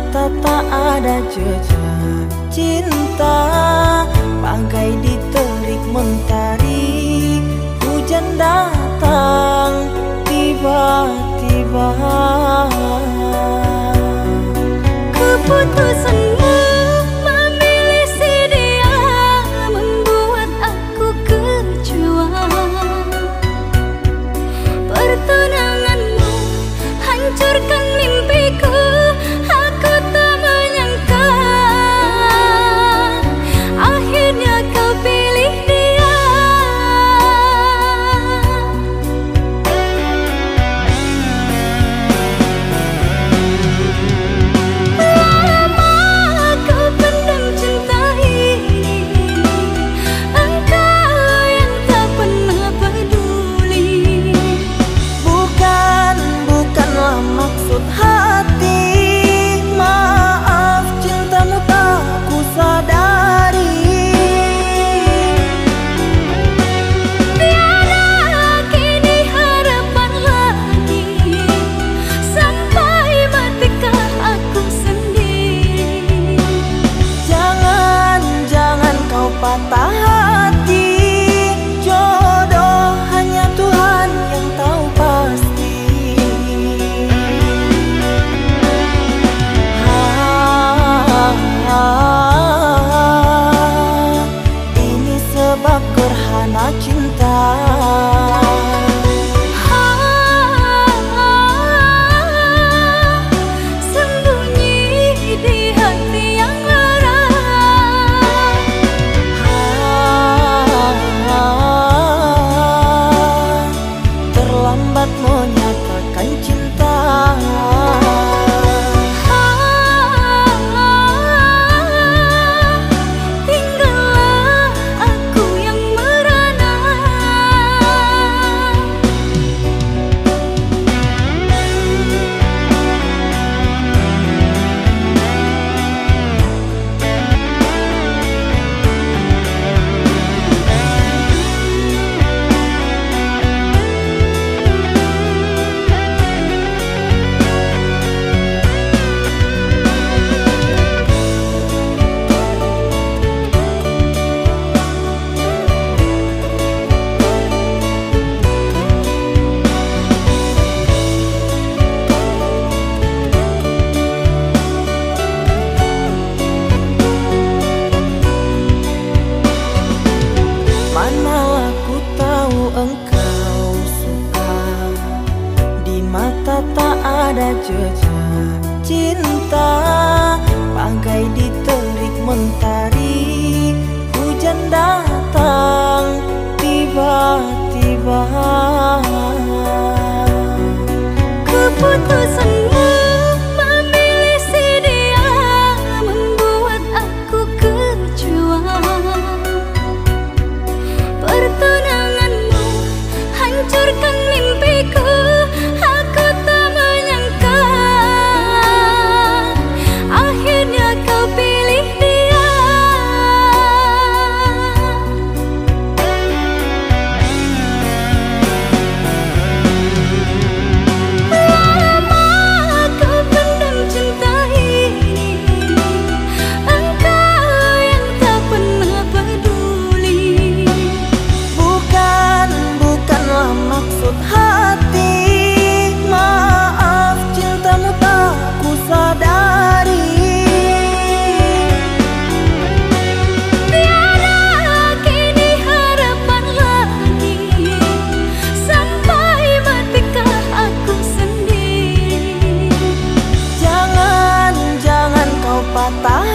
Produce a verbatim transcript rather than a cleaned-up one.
Mata tak ada jejak cinta, bagai di terik mentari, hujan datang tiba-tiba. Keputusanmu memilih si dia membuat aku kecewa. Pertunanganmu hancurkan mimpiku, aku tak menyangka akhirnya kau pilih dia. Lama kau pendam cinta ini, engkau yang tak pernah peduli. Bukan, bukanlah maksud hati, maaf cintamu tak kusadari. Tiada kini harapan lagi, sampai matikah aku sendiri. Jangan, jangan kau patah hati, jodoh hanya Tuhan yang tahu pasti. Ha, ha, ha. Ini sebab gerhana cinta. Ha, ha, ha. Sembunyi di hati yang lara. Ha, ha, ha. Terlambat menyatakan cinta. Tinggallah aku yang merana. Manalah ku tahu engkau suka, di mata tak ada jejak cinta, bagai di terik mentari, hujan datang tiba-tiba. Keputusanmu memilih si dia membuat aku kecewa. Pertunanganmu hancurkan mimpiku, aku tak menyangka akhirnya kau pilih dia. Lama kau pendam cinta ini, engkau yang tak pernah peduli. Bukan, bukanlah maksud hati, maaf cintamu tak kusadari. Tiada kini harapan lagi, sampai matikah aku sendiri. Jangan, jangan kau patah